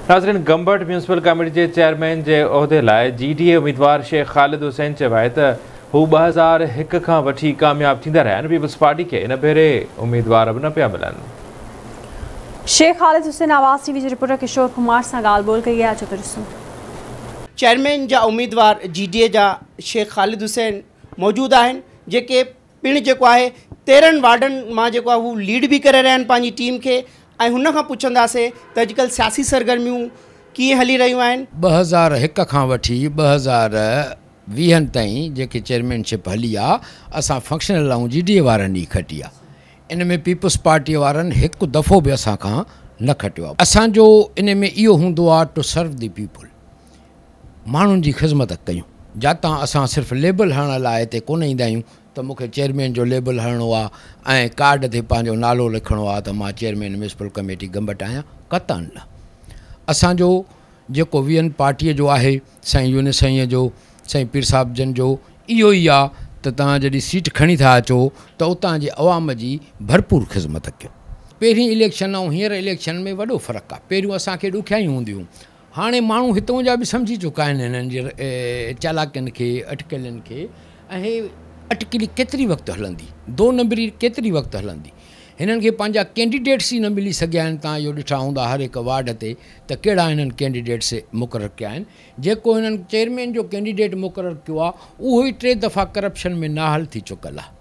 ناظرين Gambat municipal committee جي chairman جي عهدي لاء جي ڊي اي اميدوار شيخ خالد حسين چيو آهي ته هو 2001 کان وٺي ڪامياب ٿيندا رهيا آهن، پيپلز پارٽي کي ان ڀيري اميدوار به نه پيا ملن. شيخ خالد حسين آواز ٽي وي جي رپورٽر ڪشور ڪمار سان ڳالهه ٻولهه ڪئي آهي، اچو ته ڏسون. چيئرمين جا اميدوار جي ڊي اي جا شيخ خالد حسين موجود آهن جيڪي پڻ جيڪو آهي 13 وارڊن مان جيڪو آهي هو ليڊ به ڪري رهيا آهن پنهنجي ٽيم کي ۽ هن کان پڇنداسين ته اڄڪلهه سياسي سرگرميون ڪيئن هلي رهيون آهن. 2001 کان وٺي 2020 تائين جيڪي چيئرمين شپ هلي آ اسان فنڪشنل آئون جي ڊي اي وارن ئي کٽي آ ان ۾ پيپلز پارٽي وارن هڪ دفعو به اسان کان نه کٽيو آ اسان جو ان ۾ اهو هوندو آ ٽو سرو the people ماڻهن جي خذمت ڪيون. جاتان اسان صرف ليبل هڻڻ لاء هتي ڪونه ايندا آهيون ته مون کي چيئرمين جو ليبل هڻڻو آ ۽ ڪارڊ تي پنهنجو نالو لکڻو آ ته مان چيئرمين ميونسپل ڪميٽي گمبٽ آهيان قطعاً نه. اسان جو جيڪو ويئن پارٽيء جو آهي سائين يونس سائينء جو سائين پير صاحب جن جو اهو ئي آ ته توهان جڏهن سيٽ کڻي ٿا اچو ته اتان جي عوام جي ڀرپور خذمت ڪيو. پهرين اليڪشن ۽ هينئر اليڪشن ۾ وڏو فرق آ. پهريون اسان کي ڏکيائيون هونديون هيون هاڻي ماڻهو هتئون جا به سمجهي چڪا آهن هنن جي چالاڪين کي، اٽڪلين کي ۽ هي اٽڪلي ڪيتري وقت هلندي، دو نمبري ڪيتري وقت هلندي. هنن کي پنهنجا ڪينڊيڊيٽس ئي نه ملي سگهيا آهن، توهان اهو ڏٺا هوندا هر هڪ وارڊ تي ته ڪهڙا هنن ڪينڊيڊيٽس مقرر ڪيا آهن. جيڪو هنن چيئرمين جو ڪينڊيڊيٽ مقرر ڪيو آهي اهو ئي ٽي دفعا ڪرپشن ۾ نااهل ٿي چڪل آهي.